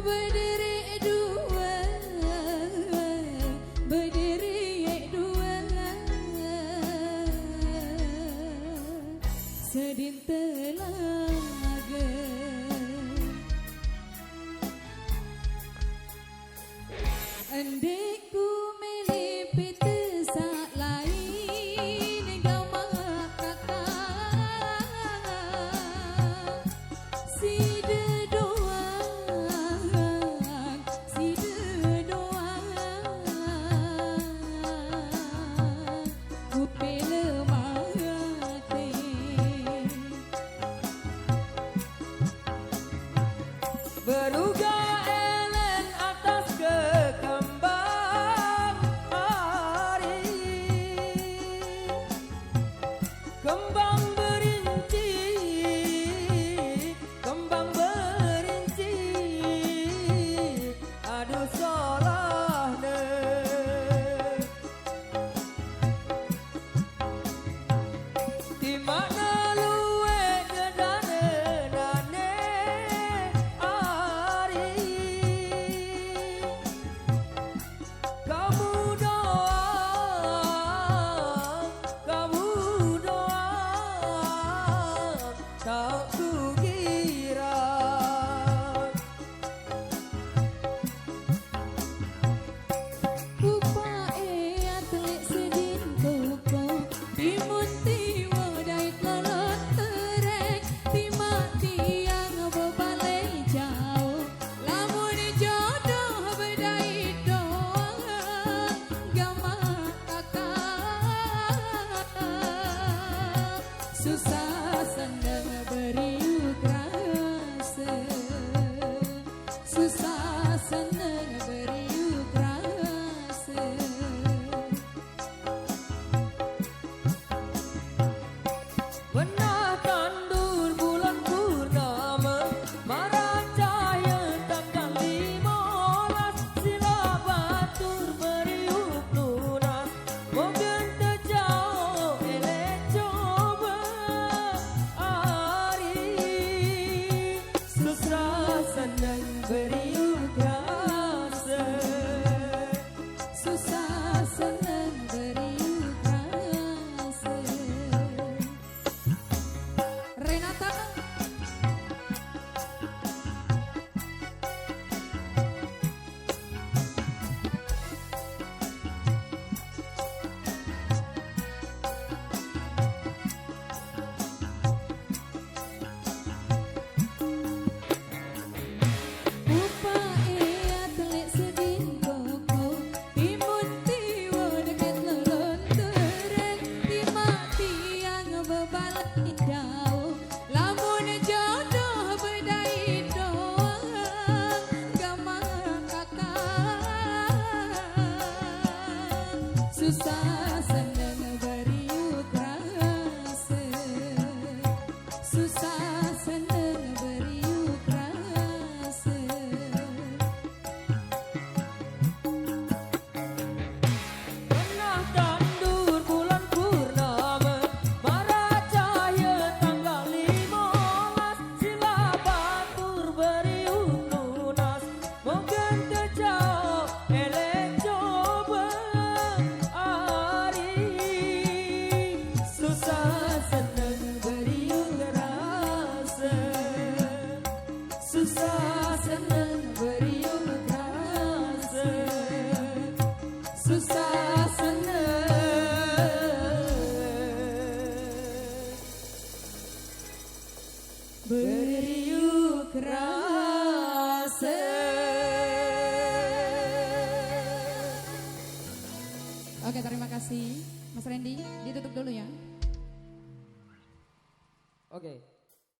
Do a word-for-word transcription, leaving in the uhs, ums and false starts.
Berdiri dua, berdiri dua, sedin telaga. Endikku milih pita sak lain gamak kakak. Sida doang, sida doang. Ku pilih mati. Beruga elen atas ke kembang hari. Kembang berinci, kembang berinci, aduh salahne. Di mana luwek gedane nane ari? Kamu doang, kamu doang tak kukira. Upake atlet sedin koko, timun tiwo dait lolot terek, timak tiang bebalai jauh. Lamun jodoh bedait doang, gamak kakak. Susah seneng beriuk rasa. Susah seneng beriuk rasa. Benah tandur bulan purnama, marah cahaya tanggal limolas, sila batur beriuk lunas, mogen tejauh elek coba ari. Susah seneng beriuk rasa. Susah seneng beriuk rasa. Renata. Upake atlet sedin koko, timun tiwo deket lelon terek, timak tiang bebalai jauh. Lamun jodoh bedait doang, gamak kakak. Susah seneng beriuk rasa. Susah seneng beriuk rasa. Pernah tandur bulan purnama, marah cahaya tanggal limolas, sila batur beriuk lunas, mogen tejauh elek coba ari. Susah seneng beriuk rasa. Susah seneng beriuk rasa. Susah seneng beriuk rasa. Oke, terima kasih. Mas Randy, ditutup dulu ya. Oke.